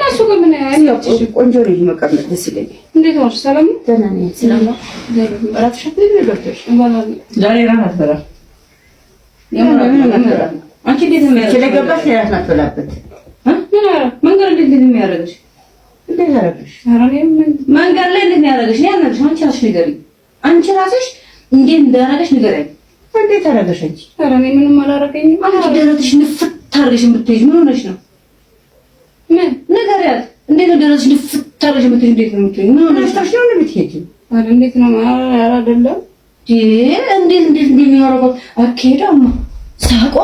እሱ ጋር ምን አይመችሽም? ቆንጆ ነው መቀመጥ ደስ ይለኛል። እንዴት ዋልሽ? ሰላም ነው? ደህና ነኝ። ሰላም ነው። እራትሽን በልተሽ ዛሬ እራት አትበላም። አንቺ እንዴት ነው የሚያደርግሽ? ስለገባሽ እራት አትበላበት። ምን መንገድ እንዴት ነው የሚያደርግሽ? እንዴት አደረግሽ? መንገድ ላይ እንዴት ነው ያደረግሽ? እኔ አልነግርሽም። አንቺ ራስሽ ንገሪኝ። አንቺ ራስሽ እንዴት እንዳደረገሽ ንገሪኝ። እንዴት አደረገሽ አንቺ? ኧረ እኔ ምንም አላደረገኝም። አንቺ ደረትሽ ንፍት አድርገሽ የምትሄጂው ምን ሆነሽ ነው? ምን ንገሪያት። እንዴት ነው ደረትሽ ንፍት አድርገሽ የምትሄጂው? እንዴት ነው የምትሄጂው? ምን ሆነሽ ነው የምትሄጂው? ኧረ እንዴት ነው? ኧረ አይደለም። እንዴት እንዴት እንደሚያደርገው አካሄዷማ፣ ሳቋ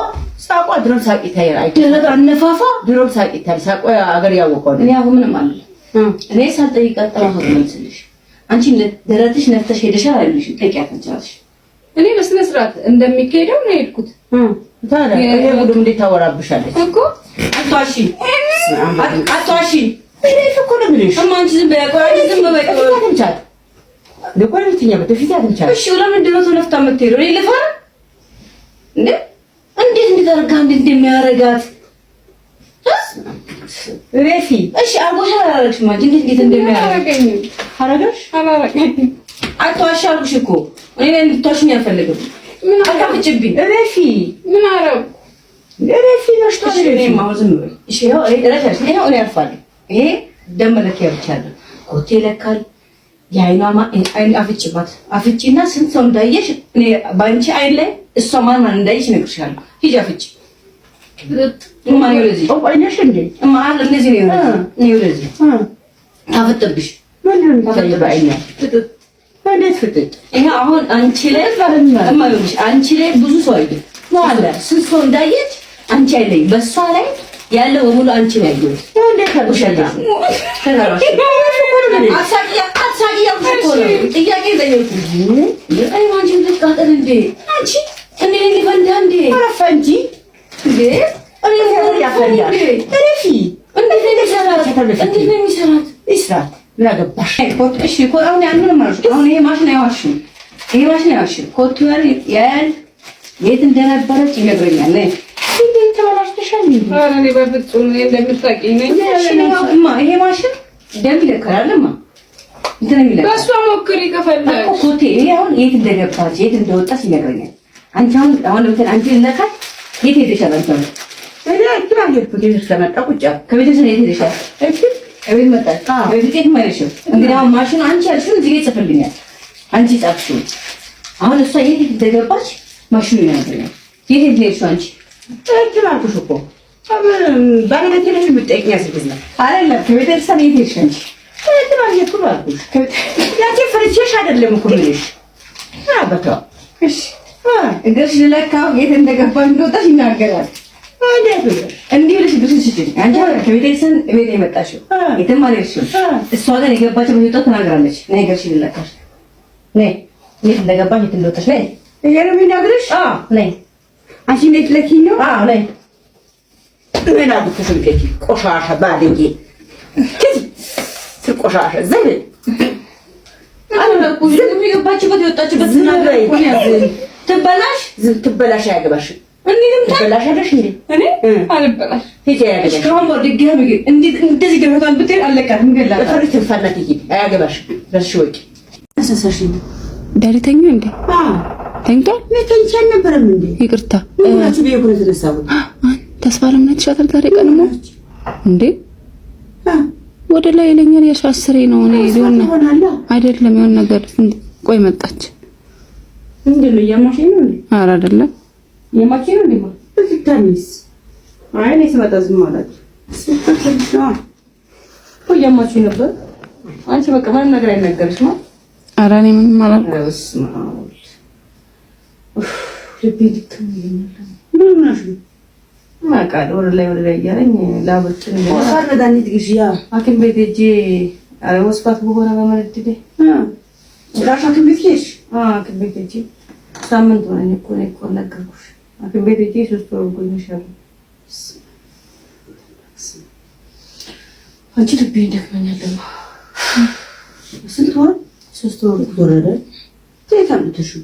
ሳቋ ድሮም ሳቂታ ደረት አነፋፋ ድሮም ሳቂታ ሳቋ አገር ያወቀው ነው። እኔ አሁን ምንም አለ እኔ ሳልጠይቃት ጥራት መልስልሽ። አንቺ ደረትሽ ነፍተሽ ሄደሻል አይደለሽም? ጠይቂያት አንቺ እራስሽ። እኔ በስነ ስርዓት እንደሚካሄደው ነው የሄድኩት። ታዲያ ይሄ ጉድም እንዴት ታወራብሻለች እኮ? አትዋሺ፣ አትዋሺ። እኔ እኮ ነው የምልሽ። እማ አንቺ ዝም በይ፣ ቆይ አንቺ ዝም በይ። ቆይ አትምቻት፣ ለቆይ የምትኛበት በፊት አትምቻት። እሺ ለምን ደረቱ ነፍታ የምትሄደው? እኔ ልፈራ እንዴ? እንዴት እንዴት አድርጋ እንዴት እንደሚያረጋት ረፊ። እሺ አርጎሽ አላረግሽም? አንቺ እንዴት እንዴት እንደሚያረጋኝ አረገሽ? አላረገኝም። አትዋሺ አልኩሽ እኮ እኔ ላይ እንድትዋሽኝ አልፈልግም። ምን አታፍጭብኝ። ረፊ ምን አረብ ረፊ መሽቷል። እሺ እኔማ አሁን ዝም በይ እሺ። ይኸው እረፊ፣ ይኸው እኔ አልፋለሁ። ይሄ ደም መለኪያ ብቻ ነው። ኮቴ ይለካል። የአይኗ አይን አፍጭባት፣ አፍጪና ስንት ሰው እንዳየሽ እኔ በአንቺ አይን ላይ እሷ ማን ማን እንዳየሽ እነግርሻለሁ። ሂጂ አፍጪ። እማ ነው ለዚህ ቆቆይነሽ እንዴ? እማ አለ እነዚህ ነው ነው ለዚህ ታፍጥብሽ። ምንድን ነው በአይኗ እንዴት ፍጥጥ? ይሄ አሁን አንቺ ላይ እማ ይኸውልሽ፣ አንቺ ላይ ብዙ ሰው አየ አለ። ስንት ሰው እንዳየች አንቺ አይለኝ በእሷ ላይ ያለው በሙሉ አንቺ ነው ያየሁት። እንዴት አድርጎሻል? ጥያቄ ጠየኩሽ። አይ አንቺ ልትቃጠል እንዴ? አንቺ እኔ ሊፈንዳ እንዴ? ኧረ ፈንጂ እንዴ! እኔ ያፈንዳል። ረፊ እንዴት ነው የሚሰራት? እንዴት ነው የሚሰራት? ይስራት። ምን አገባሽ? እሺ እኮ አሁን ያን ምንም አልኩሽ። አሁን ይሄ ማሽን አይዋሽም። ይሄ ማሽን አይዋሽም። ኮቱ ያያል፣ የት እንደነበረች ይነግረኛል። ነይ እንዴት ተበላሽተሻል? ኧረ እኔ በፍጹም እኔ እንደምታውቂኝ ነኝ። እሺ እማ ይሄ ማሽን ደም ይለካል አይደል? እንትን የሚለካል። በእሷ ሞክሪ ከፈለግሽ እኮ ኮቴ ይሄ አሁን የት እንደገባች የት እንደወጣች ይነግረኛል። አንቺ አሁን አሁን እንትን አንቺ ልለካት የት ሄደሻል? አንቺ አሁን እኔ እንትን አልሄድኩም። ቤት ስለመጣ ቁጭ አልኩ። ከቤተሰብ የት ሄደሻል? እሺ እቤት መጣች። እቤት የትም አይልሽም። እንግዲህ አሁን ማሽኑ አንቺ ያልሽውን እዚህ ጋር ይጽፍልኛል። አንቺ ጻፍሽውን አሁን እሷ የት የት እንደገባች ማሽኑ ይነግረኛል። የት የት ሄድሽው አንቺ? እንትን አልኩሽ እኮ ባለቤቴ ነሽ የምትጠይቂኝ አስርግዝ ነው አይደለም ከቤተክርስቲያን የት ሄድሽ አንቺ? እንትን አልሄድኩም አልኩሽ። ያንቺ ፈርቼሽ አይደለም እኮ የምልሽ። አበቷ እሺ እግርሽ ልለካው የት እንደገባ እንደወጣሽ ይናገራል። እንዴት ብለሽ እንዲህ ብለሽ እግርሽን ስጪኝ። አንቺ አሁን ከቤተክርስቲያን እቤት ነው የመጣሽው፣ የትም አልሄድሽም። እሷ ግን የገባችው በህይወቷ ተናግራለች። ነይ እግርሽን ልለካሽ፣ ነይ የት እንደገባሽ የት እንደወጣሽ ነይ። ይሄ ነው የሚነግርሽ? አዎ ነይ። አንቺ እንዴት ለኪኝ ነው? አዎ ነይ። ምን አግብተሽ ልቀቂ! ቆሻሻ ባለጌ! ቆሻሻ ዝም በይ። የገባችበት የወጣችበት ዝም በይ። ትበላሽ ዝም ትበላሽ፣ አያገባሽም። እንዴትም ትበላሻለሽ እንዴ? እኔ አልበላሽ። ሂጂ፣ አያገባሽም። ከአሁን በኋላ ድጋሚ ግን እንዴት እንደዚህ ደረቷን ብትሄድ አለቃትም፣ እገላታለሁ። ፈሪ ትንፋናት ሂጂ፣ አያገባሽም። በስሽ ወቂ አሳሳሽኝ። ዳሪ ተኛ እንዴ? ተኝቷል? ተኝቼ አልነበረም እንዴ? ይቅርታ። ምን ሆናችሁ ብዬሽ እኮ ነው የተነሳሁት። ተስፋ ለምን ትሻታል ዛሬ ቀን እንዴ? ወደ ላይ ይለኛል። ያሻስሬ ነው እኔ ሊሆን አይደለም የሆነ ነገር ቆይ መጣች። ምንድን ነው እያማሽኝ ነው እንዴ? ኧረ አይደለም እያማሽኝ ነው እንዴ? ብታሚስ አይ እኔ ስመጣ ዝም አላችሁ እኮ እያማችሁኝ ነበር። አንቺ በቃ ምንም ነገር አይነገርሽም። ኧረ እኔ ምንም አላልኩም። በስመ አብ ልቤ ድክም ይለኛል። ምን ሆነሽ ነው? አውቃለሁ ወደ ላይ ወደ ላይ እያለኝ ላበጭን ወሳድ መድኃኒት ግዢ። ሐኪም ቤት ሄጄ ኧረ ወስፋት በሆነ በመነድዴ ጭራሽ ሐኪም ቤት ሄድሽ? ሐኪም ቤት ሄጄ ሳምንት ሆነኝ እኮ እኔ እኮ ነገርኩሽ። ሐኪም ቤት ሄጄ 3 ወር ጎኝሻለሁ። አንቺ ልቤ ይደክመኛል ደግሞ። ስንት ወር? 3 ወር ወረደ። የት አምጥተሽው?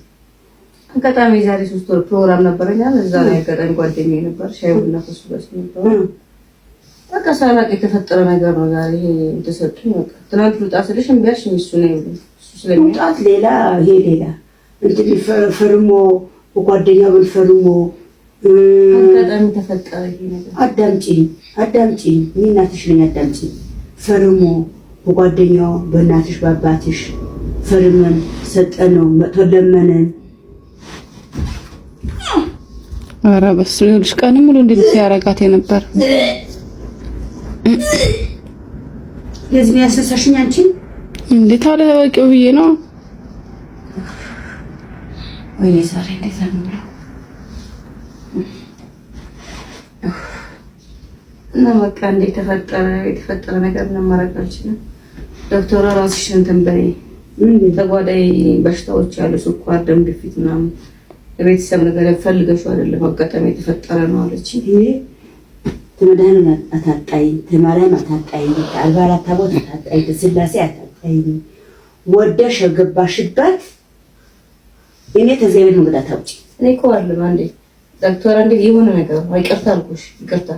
አጋጣሚ የዛሬ 3 ወር ፕሮግራም ነበረኝ አይደል? እዛ ላይ አጋጣሚ ጓደኛዬ ነበር፣ ሻይ ቡና ከእሱ ጋር ስንባል በቃ ሳላውቅ የተፈጠረ ነገር ነው። ዛሬ ይሄ ተሰጡኝ። በቃ ትናንት ልውጣ ስልሽ እምቢ አልሽኝ። እሱ ነው እሱ ስለሚያውቅ መውጣት ሌላ፣ ይሄ ሌላ። እንትን ፈርሞ ጓደኛ ብል ፈርሞ አጋጣሚ ተፈጠረ ይሄ ነገር። አዳምጪኝ፣ አዳምጪኝ፣ እኔ እናትሽ ነኝ። አዳምጪኝ። ፈርሞ በጓደኛው በእናትሽ በአባትሽ ፈርመን ሰጠነው፣ መጥቶ ለመነን። ኧረ በስመ አብ! ይኸውልሽ ቀንም ሙሉ እንዴት ሲያረጋት የነበር። ለዚህ ነው ያስነሳሽኝ አንቺን። እንዴት አለ ታወቂው ብዬ ነው። ወይኔ ዛሬ እንዴት ነው የምውለው? እና በቃ እንዴ የተፈጠረ ነገር ምንም ማድረግ አልችልም። ዶክተሯ ራስሽን እንትን በይ፣ ተጓዳኝ በሽታዎች ያሉ ስኳር፣ ደም ግፊት ምናምን የቤተሰብ ነገር ፈልገሽው አይደለም አጋጣሚ የተፈጠረ ነው አለች። እኔ ተመድኃኒዓለም አታጣይኝ፣ ተማርያም አታጣይኝ፣ ተአርባ ታቦት አታጣይኝ፣ ተስላሴ አታጣይኝ። ወደሽ የገባሽበት እኔ ተእግዚአብሔር መንገድ አታውጪ። እኔ እኮ አይደለም አንዴ ዶክተር አንዴ የሆነ ነገር ይቅርታ አልኩሽ፣ ይቅርታ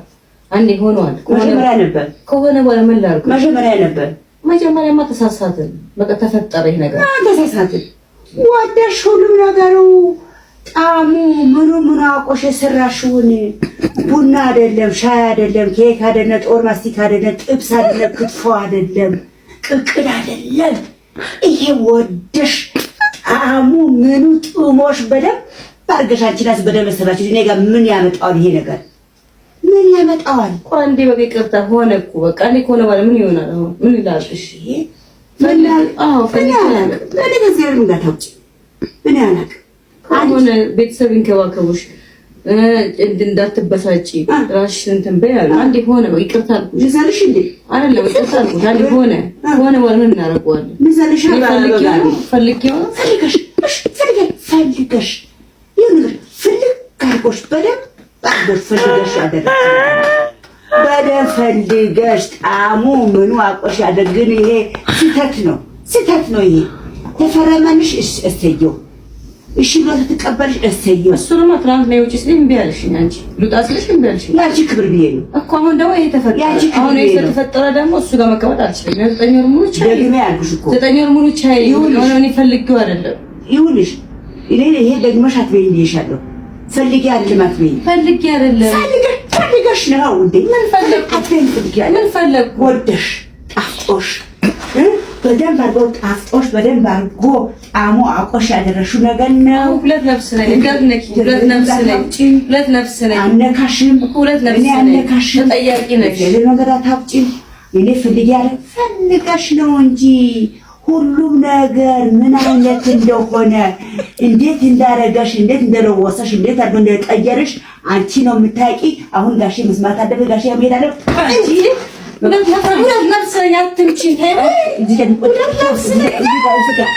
አንዴ ሆኗል። መጀመሪያ ነበር ከሆነ በኋላ ምን ላድርግ? መጀመሪያ ነበር። መጀመሪያማ ተሳሳትን፣ በቃ ተፈጠረ ይሄ ነገር። ተሳሳትን። ወደሽ ሁሉም ነገሩ ጣዕሙ ምኑ ምኑ አውቆሽ የሰራሽውን ቡና አይደለም፣ ሻይ አይደለም፣ ኬክ አይደለም፣ ጦር ማስቲካ አይደለም፣ ጥብስ አይደለም፣ ክትፎ አይደለም፣ ቅቅል አይደለም። ይሄ ወደሽ ጣዕሙ ምኑ ጥሞሽ በደንብ አድርገሽ አንቺ ናት በደንብ የሰራችው። እኔ ጋር ምን ያመጣዋል ይሄ ነገር? ምን ያመጣዋል? እኮ አንዴ በቃ ይቅርታ ሆነ እኮ በቃ አንዴ ከሆነ በኋላ ምን ይሆናል? አሁን ምን ይላል? እሺ ምን አዎ ፈልጌ እኔ ከእግዚአብሔር መንገድ አታውጪ። እኔ አላውቅም። ከሆነ ቤተሰብ ይንከባከቡሽ፣ እንዳትበሳጪ ራስሽን እንትን በይ አሉ። አንዴ ሆነ በቃ ይቅርታ አልኩሽ። ልዘልሽ እንዴ? አይደለም ይቅርታ አልኩሽ። አንዴ ሆነ ከሆነ በኋላ ምን እናደርገዋለን? ልዘልሽ ፈልጌው ነው ፈልገሽ እሺ፣ ፈልገሽ ፈልገሽ ይሁን ነገር ፍልግ አድርጎሽ በደንብ አድርጎሽ ፈልገሽ አደረግሽ። በደንብ ፈልገሽ ጣዕሙ ምኑ አቆሽ ያደርግን። ይሄ ስህተት ነው፣ ስህተት ነው። ይሄ ተፈረመንሽ፣ እሰየው። እሺ ብሎ ትቀበልሽ፣ እሰየው። እሱንማ ትናንት ነው የውጭ ስልሽ እምቢ አልሽኝ። አንቺ ልውጣ ስልሽ እምቢ አልሽኝ። ያንቺ ክብር ብዬ ነው እኮ አሁን ደግሞ ይሄ ተፈጠረ። ያንቺ ክብር አሁን ይሄ ብዬ ነው። ስለተፈጠረ ደግሞ እሱ ጋር መቀመጥ አልችልም። 9 ወር ሙሉ ቻይ፣ ደግሜ ያልኩሽ እኮ 9 ወር ሙሉ ቻይ። ይኸውልሽ። የሆነ እኔ ፈልጌው አይደለም ይሁንሽ። እኔ ይሄ ደግመሽ አትበይኝ ብዬሻለሁ። ፈልጌ አይደለም አትበይኝ። ፈልጌ አይደለም። ፈልገሽ ፈልገሽ ነው እንዴ? ምን ፈለግኩ? አትበይኝ። ፈልጌ አይደለም። ምን ፈለግኩ? ወደሽ ጣፍጦሽ በደንብ አድርጎ ጣፍጦሽ በደንብ አድርጎ ጣዕሙ አቆሽ ያደረሽው ነገር ነው። ሁለት ነፍስ ነኝ። እንዳትነኪ። ሁለት ነፍስ ነኝ። ሁለት ነፍስ ነኝ። አነካሽም፣ ሁለት ነፍስ እኔ ነኝ። አነካሽም። ተጠያቂ ነሽ። እግዚአብሔር መንገድ አታውጪም። እኔ ፈልጌ አይደል ፈልገሽ ነው እንጂ ሁሉም ነገር ምን አይነት እንደሆነ እንዴት እንዳረገሽ እንዴት እንደለወሰሽ እንዴት አድርጎ እንደቀየርሽ አንቺ ነው የምታውቂ። አሁን ጋሼ መስማት አለበት፣ ጋሼ መሄድ አለበት። አንቺ ሁለት ነፍስ ነኝ። አትምጪ። እዚህ ጋር ቁጭ፣ እዚህ ጋር